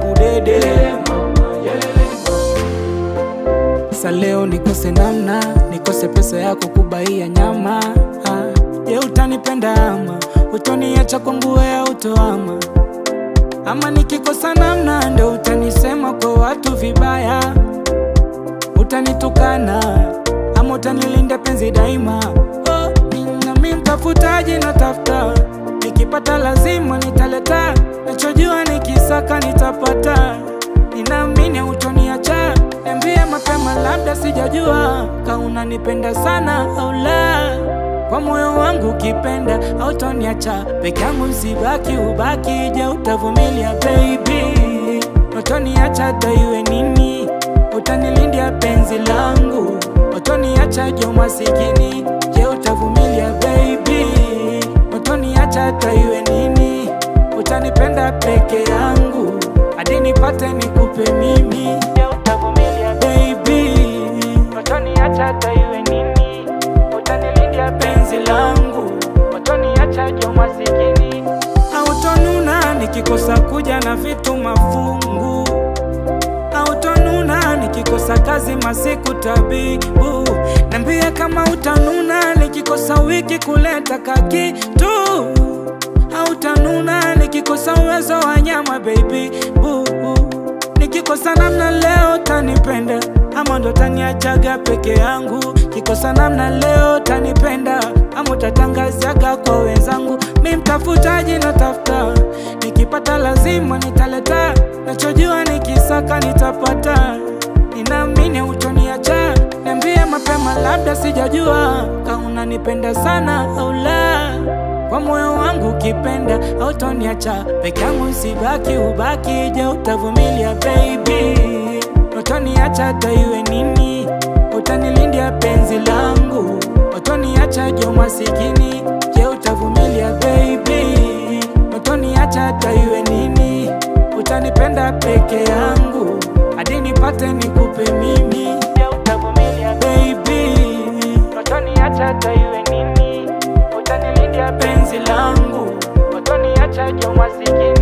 kudede. Sa leo nikose namna, nikose pesa yako kubaia nyama. Je, utanipenda ama utoniacha kwangu wewe utoama? Ama nikikosa namna ndo utanisema kwa watu vibaya, utanitukana ama utanilinda penzi daima. Oh, nami mtafutaji natafuta, nikipata lazima nitaleta, nachojua nikisaka nitapata. Ninaamini hutoniacha, niambie mapema labda sijajua ka unanipenda sana au la. Kwa moyo wangu ukipenda hautoniacha, peke yangu nsibaki ubaki. Je, utavumilia baby? Hutoniacha hata iwe nini, utanilindia penzi langu. Hutoniacha je masikini. Je, utavumilia baby? Hutoniacha hata iwe nini, utanipenda peke yangu hadi nipate nikupe mimi. Je, utavumilia baby? Hutoniacha hata iwe nini, utanilindia penzi langu. Hutoniacha je masikini. Hautonuna nikikosa kuja na vitu mafungu, hautonuna nikikosa kazi masiku tabibu. Niambie kama utanuna nikikosa wiki kuleta kakitu, hautanuna nikikosa uwezo wa nyama baby boo. Nikikosa namna leo utanipenda ama ndo utaniachaga peke yangu? Kikosa namna leo utanipenda ama utatangazaga kwa wenzangu? Mi mtafutaji natafuta, nikipata lazima nitaleta, nachojua nikisaka nitapata. Ninaamini hutoniacha, niambie mapema labda sijajua ka unanipenda sana au la. Kwa moyo wangu ukipenda hautoniacha, peke yangu nsibaki ubaki. Je, utavumilia baby? Hutoniacha hata iwe nini, utanilindia penzi langu. Hutoniacha je masikini. Je, utavumilia baby? Hutoniacha hata iwe nini, utanipenda peke yangu hadi nipate nikupe mimi. Je, utavumilia baby? Hutoniacha hata iwe nini, utanilindia penzi langu. Hutoniacha je masikini.